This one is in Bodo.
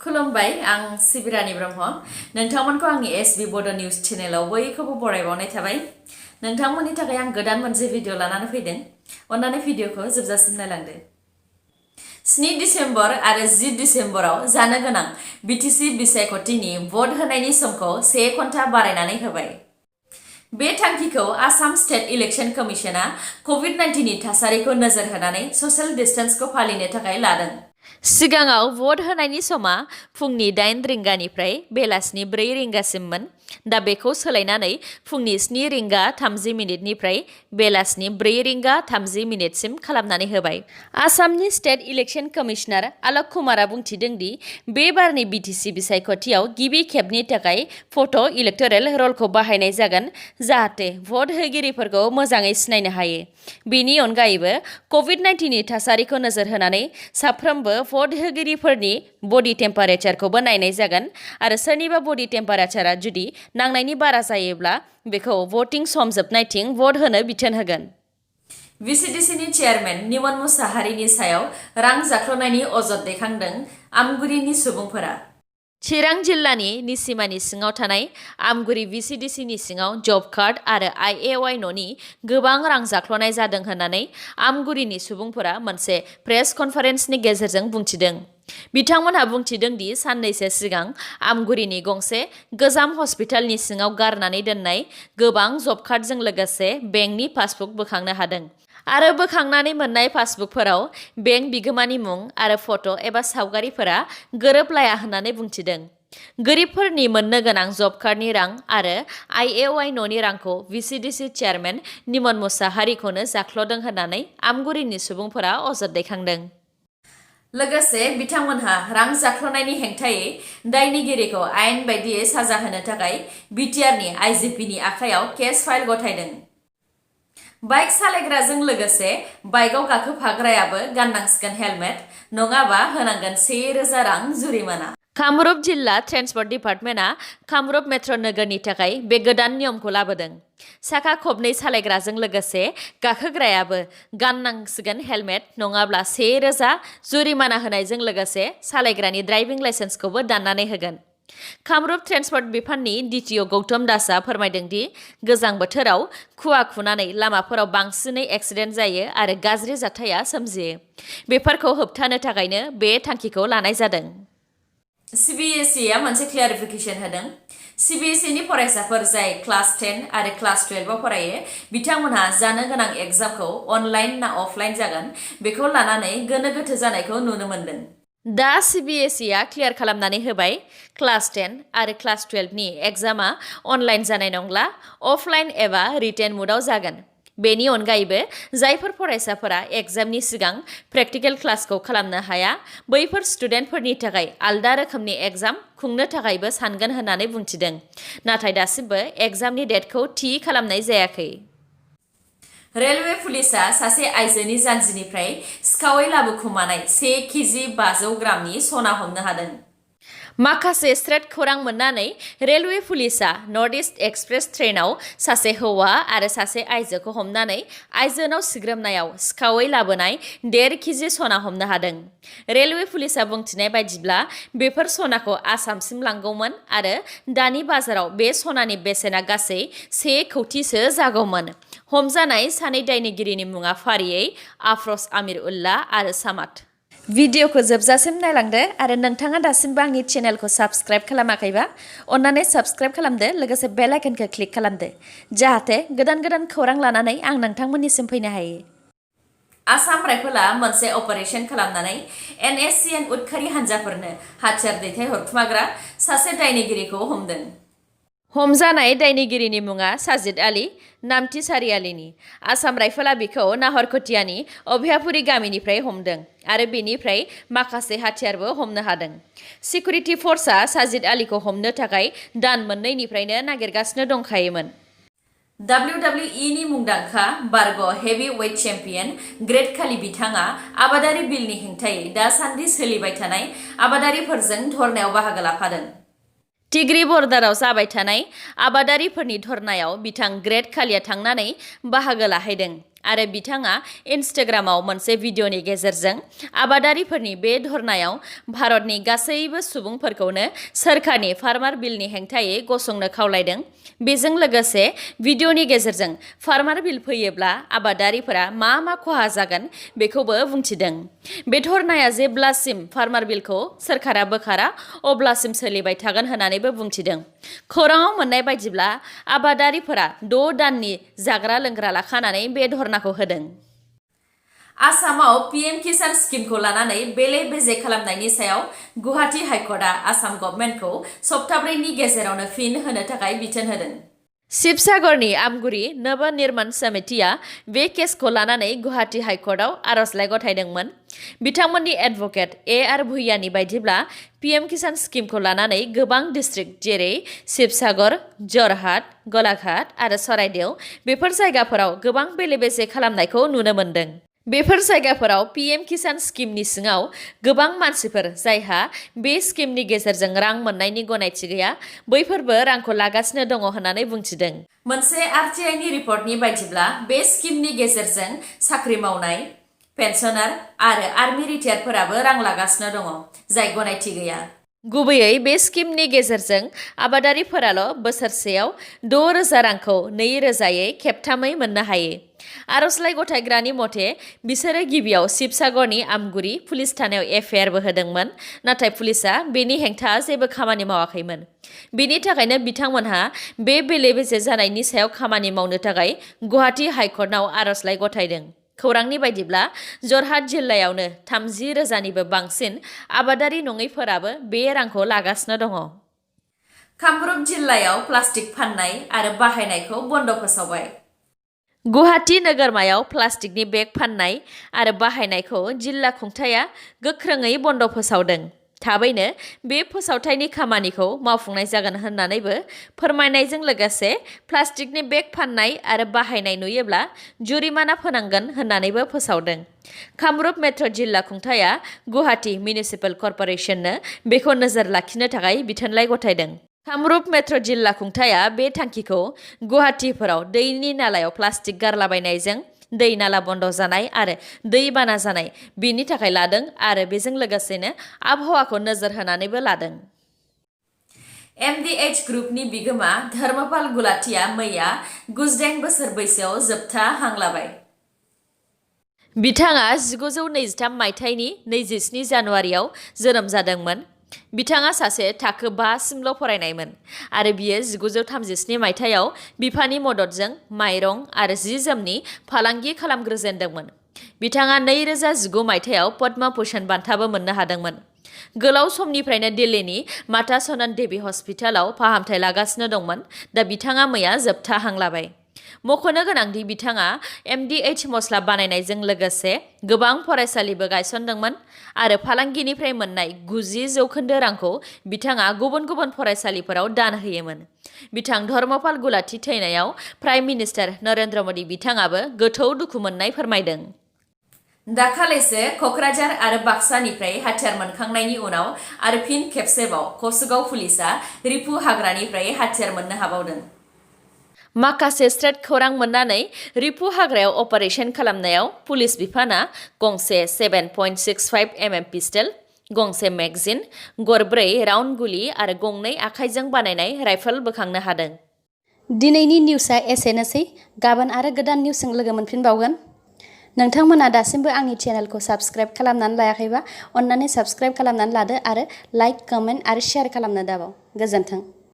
खुलुमबाय आं सिबिरानि ब्रह्म नोंथांमोनखौ आंनि एसबी बड' निउज चेनेलाव बयखौबो बरायबावनाय थाबाय नोंथांमोननि थाखाय आं गोदान मोनसे भिडिअ लानानै फैदों अन्नानै भिडिअखौ जोबजासिम नायलांदो 7 डिसेम्बर आरो 10 डिसेम्बराव जानो गोनां बिटिसि बिसायख'थिनि भट होनायनि समखौ 1 घन्टा बारायनानै होबाय बे थांखिखौ आसाम स्टेट इलेक्शन कमिशना कोविड-19 नि थासारिखौ नोजोर होनानै ससियेल डिस्टेंसखौ फालिनो थाखाय लादों सिगाङाव भट होनायनि समा फुंनि 8 रिंगानिफ्राय बेलासिनि 4 रिंगासिममोन दा बेखौ सोलायनानै फुंनि 7 रिंगा 30 मिनिटनिफ्राय बेलासिनि 4 रिंगा 30 मिनिटसिम खालामनानै होबाय आसामनि स्टेट इलेक्शन कमिशनार आलोक कुमारा बुंथिदों दि बे बारनि बिटिसि बिसायख'थियाव गिबि खेबनि थाखाय फट' इलेक्टरेल रलखौ बाहायनाय जागोन जाहाथे भट होगिरिफोरखौ मोजाङै सिनायनो हायो बेनि अनगायैबो कोविड-19 नि थासारिखौ नोजोर होनानै साफ्रोमबो भट होगिरिफोरनि बडि टेम्पारेचारखौबो नायनाय जागोन आरो सोरनिबा बडि टेम्पारेचारा जुदि नांनायनि बारा जायोब्ला बेखौ भटिं सम जोबनायथिं भट होनो बिथोन होगोन भिसिडिसिनि चेयारमेन निमन मुसाहारिनि सायाव रां जाख्ल'नायनि अजद दैखांदों आमगुरिनि सुबुंफोरा चिरां जिल्लानि निसिमानि सिङाव थानाय आमगुरि भिसिडिसिनि सिङाव जब कार्ड आरो आइएवाइ न'नि गोबां रां जाख्ल'नाय जादों होननानै आमगुरिनि सुबुंफोरा मोनसे प्रेस कनफारेन्सनि गेजेरजों बुंथिदों बिथांमोनहा बुंथिदों दि साननैसो सिगां आमगुरिनि गंसे गोजाम हस्पिटालनि सिङाव गारनानै दोननाय गोबां जब कार्डजों लोगोसे बेंकनि पासबुक बोखांनो हादों आरो बोखांनानै मोननाय पासबुकफोराव बेंक बिगोमानि मुं आरो फट' एबा सावगारिफोरा गोरोबलाया होननानै बुंथिदों गोरिबफोरनि मोननो गोनां जब कार्डनि रां आरो आइएवाइ न'नि रांखौ भिसिडिसि चेयारमेन निमन मुसाहारिखौनो जाख्ल'दों होननानै आमगुरिनि सुबुंफोरा अजद दैखांदों लोगोसे बिथांमोनहा रां जाख्ल'नायनि हेंथायै दायनिगिरिखौ आयेन बायदियै साजा होनो थाखाय बिटिआरनि आइजिपिनि आखायाव केस फाइल गथायदों बाइक सालायग्राजों लोगोसे बाइकआव गाखोफाग्रायाबो गाननांसिगोन हेलमेट नङाबा होनांगोन 1000 रां जुरिमाना कामरुप जिल्ला ट्रेन्सपर्ट डिपार्टमेन्टआ कामरुप मेट्र' नोगोरनि थाखाय बे गोदान नियमखौ लाबोदों साखा खबनै सालायग्राजों लोगोसे गाखोग्रायाबो गाननांसिगोन हेलमेट नङाब्ला 1000 जुरिमाना होनायजों लोगोसे सालायग्रानि ड्राइभिं लाइसेन्सखौबो दाननानै होगोन कामरुप ट्रेन्सपर्ट बिफाननि डिटिअ गौतम दासआ फोरमायदों दि गोजां बोथोराव खुवा खुनानै लामाफोराव बांसिनै एक्सिडेन्ट जायो आरो गाज्रि जाथाया सोमजियो बेफोरखौ होबथानो थाखायनो बे थांखिखौ लानाय जादों सिबिएसइआ मोनसे क्लियारिफिकेशन होदों सिबिएसइनि फरायसाफोर जाय क्लास 10 आरो क्लास 12 आव फरायो बिथांमोनहा जानो गोनां एग्जामखौ अनलाइन ना अफलाइन जागोन बेखौ लानानै गोनो गोथो जानायखौ नुनो मोन्दों दा सिबिएसइआ क्लियार खालामनानै होबाय क्लास 10 आरो क्लास 12 नि एग्जामा अनलाइन जानाय नंला अफलाइन एबा रिटेन मुडआव जागोन बेनि अनगायैबो जायफोर फरायसाफोरा एग्जामनि सिगां प्रेक्टिकेल क्लासखौ खालामनो हाया बैफोर स्टुडेन्टफोरनि थाखाय आलदा रोखोमनि एग्जाम खुंनो थाखायबो सानगोन होननानै बुंथिदों नाथाय दासिमबो एग्जामनि डेटखौ थि खालामनाय जायाखै रेलवे पुलिसआ सासे आइजोनि जानजिनिफ्राय सिखावै लाबोखुमानाय 1 केजि 500 ग्रामनि सना हमनो हादों माखासे स्ट्रेट खौरां मोननानै रेलवे पुलिसआ नर्थ इस्ट एक्सप्रेस ट्रेनाव सासे हौवा आरो सासे आइजोखौ हमनानै आइजोनाव सिग्रोमनायाव सिखावै लाबोनाय 1.5 केजि सना हमनो हादों रेलवे पुलिसआ बुंथिनाय बायदिब्ला बेफोर सनाखौ आसामसिम लांगौमोन आरो दानि बाजाराव बे सनानि बेसेना गासै 1 कौटिसो जागौमोन हमजानाय सानै दायनिगिरिनि मुङा फारियै आफरज आमिर उल्लाह आरो सामाद भिडिअखौ जोबजासिम नायलांदो आरो नोंथाङा दासिमबो आंनि चेनेलखौ साबस्क्राइब खालामाखैबा अन्नानै साबस्क्राइब खालामदो लोगोसे बेल आइकनखौ क्लिक खालामदो जाहाथे गोदान गोदान खौरां लानानै आं नोंथांमोननिसिम फैनो हायो आसाम राइफलआ मोनसे अपारेशन खालामनानै एनएससिएन उदखारि हान्जाफोरनो हाथियार दैथायहरखुमाग्रा सासे दायनिगिरिखौ हमदों हमजानाय दायनिगिरिनि मुङा साजिद आली नामथि सारियालिनि आसाम राइफलआ बिखौ नाहरखटियानि अभयापुरी गामिनिफ्राय हमदों आरो बेनिफ्राय माखासे हाथियारबो हमनो हादों सिकिउरिटि फर्सआ साजिद आलीखौ हमनो थाखाय दान मोननैनिफ्रायनो नागिरगासिनो दंखायोमोन WWE नि मुंदांखा बारग' हेभि वेट चेम्पियन ग्रेट खाली बिथाङा आबादारि बिलनि हेंथायै दासान्दि सोलिबाय थानाय आबादारिफोरजों धरनायाव बाहागो लाफादों टिग्री बर्डाराव जाबाय थानाय आबादारिफोरनि धरनायाव बिथां ग्रेट खालिया थांनानै बाहागो लाहैदों आरो बिथाङा इन्स्टाग्रामाव मोनसे भिडिअनि गेजेरजों आबादारिफोरनि बे धरनायाव भारतनि गासैबो सुबुंफोरखौनो सोरखारनि फार्मार बिलनि हेंथायै गसंनो खावलायदों। बेजों लोगोसे भिडिअनि गेजेरजों फार्मार बिल फैयोब्ला आबादारिफोरा मा मा खहा जागोन बेखौबो बुंथिदों। बे धरनाया जेब्लासिम फार्मार बिलखौ सोरखारा बोखारा अब्लासिम सोलिबाय थागोन होननानैबो बुंथिदों। खौराङाव मोननाय बायदिब्ला आबादारिफोरा 6 दाननि जाग्रा लोंग्रा लाखानानै बे धरनाखौ होदों। आसामाव पीएम किसान स्किमखौ लानानै बेले बेजे खालामनायनि सायाव गुवाहाटी हाइकर्टआ आसाम गभर्नमेन्टखौ सप्ताब्रैनि गेजेरावनो फिन होनो थाखाय बिथोन होदों। शिबसागरनि आमगुरि नवनिर्माण समितिया बे केसखौ लानानै गुवाहाटी हाइकर्टआव आर'जलाइ गथायदोंमोन। बिथांमोननि एडभकेट ए.आर. भुइयानि बायदिब्ला पीएम किसान स्किमखौ लानानै गोबां डिस्ट्रिक्ट जेरै शिबसागर, जरहाट, गलाघाट आरो चराइदेव बेफोर जायगाफोराव गोबां बेले बेजे खालामनायखौ नुनो मोन्दों। बेफोर जायगाफोराव पीएम किसान स्किमनि सिङाव गोबां मानसिफोर जायहा बे स्किमनि गेजेरजों रां मोननायनि गनायथि गैया बैफोरबो रांखौ लागासिनो दङ होननानै बुंथिदों। मोनसे आरटिआइनि रिपर्टनि बायदिब्ला बे स्किमनि गेजेरजों साख्रि मावनाय, पेन्सनार आरो आर्मि रिटायारफोराबो रां लागासिनो दङ जाय गनायथि गैया। गुबैयै बे स्किमनि गेजेरजों आबादारिफोराल' बोसोरसेयाव 6,000 रांखौ 2,000यै खेबथामै मोननो हायो। आर'जलाइ गथायग्रानि मथे बिसोरो गिबियाव शिबसागरनि आमगुरि पुलिस थानायाव एफआइआरबो होदोंमोन, नाथाय पुलिसआ बेनि हेंथा जेबो खामानि मावाखैमोन। बेनि थाखायनो बिथांमोनहा बे बेले बेजे जानायनि सायाव खामानि मावनो थाखाय गुवाहाटी हाइकर्टआव आर'जलाइ गथायदों। खौरांनि बायदिब्ला जरहाट जिल्लायावनो 30,000निबो बांसिन आबादारि नङैफोराबो बे रांखौ लागासिनो दङ। कामरुप जिल्लायाव प्लास्टिक फाननाय आरो बाहायनायखौ बन्द फोसावबाय। गुवाहाटी नोगोरमायाव प्लास्टिकनि बेग फाननाय आरो बाहायनायखौ जिल्ला खुंथाया गोख्रोङै बन्द फोसावदों। थाबैनो बे फोसावथायनि खामानिखौ मावफुंनाय जागोन होननानैबो फोरमायनायजों लोगोसे प्लास्टिकनि बेग फाननाय आरो बाहायनाय नुयोब्ला जुरिमाना फोनांगोन होननानैबो फोसावदों। कामरुप मेट्र' जिल्ला खुंथाया गुवाहाटी मिउनिसिपेल कर्परेसननो बेखौ नोजोर लाखिनो थाखाय बिथोनलाइ गथायदों। कामरुप मेट्र' जिल्ला खुंथाया बे थांखिखौ गुवाहाटीफोराव दैनि नालायाव प्लास्टिक गारलाबायनायजों दै नाला बन्द जानाय आरो दैबाना जानाय बेनि थाखाय लादों आरो बेजों लोगोसेनो आबहावाखौ नोजोर होनानैबो लादों। एमडिएच ग्रुपनि बिगोमा धर्मपाल गुलाटिया मैया 69 बोसोर बैसोआव जोबथा हां लाबाय। बिथाङा 1923 मायथाइनि 27 जानुवारियाव जोनोम जादोंमोन। बिथाङा सासे थाखो 5 सिमल' फरायनायमोन आरो बियो 1937 मायथाइयाव बिफानि मददजों माइरं आरो जि-जोमनि फालांगि खालामग्रोजेनदोंमोन। बिथाङा 2019 मायथाइयाव पद्म भूषण बान्थाबो मोननो हादोंमोन। गोलाव समनिफ्रायनो दिल्लीनि माता सनन देवी हस्पिटालाव फाहामथाय लागासिनो दंमोन। दा बिथाङा मैया जोबथा हां लाबाय। मख'नो गोनांदि बिथाङा एमडिएच मस्ला बानायनायजों लोगोसे गोबां फरायसालिबो गायसनदोंमोन आरो फालांगिनिफ्राय मोननाय 90% रांखौ बिथाङा गुबुन गुबुन फरायसालिफोराव दान होयोमोन। बिथां धर्मपाल गुलाटी थैनायाव प्राइम मिनिस्टार नरेन्द्र मदि बिथाङाबो गोथौ दुखु मोननाय फोरमायदों। दाखालिसो क'क्राझार आरो बाक्सानिफ्राय हाथियार मोनखांनायनि उनाव आरो फिन खेबसेबाव कसुगाव पुलिसआ रिपु हाग्रानिफ्राय हाथियार मोननो हाबावदों। माखासे स्ट्रेट खौरां मोननानै रिपु हाग्रायाव अपारेशन खालामनायाव पुलिस बिफाना गंसे 7.65 mm पिस्टल, गंसे मेगजिन, गरब्रै राउन्ड गुलि आरो गंनै आखाइजों बानायनाय राइफल बोखांनो हादों। दिनैनि निउसआ एसेनोसै। गाबोन आरो गोदान निउसजों लोगो मोनफिनबावगोन। नोंथांमोना दासिमबो आंनि चेनेलखौ साबस्क्राइब खालामनानै लायाखैबा अन्नानै साबस्क्राइब खालामनानै लादो आरो लाइक, कमेन्ट आरो शेयार खालामनो दाबाव। गोजोन्थों।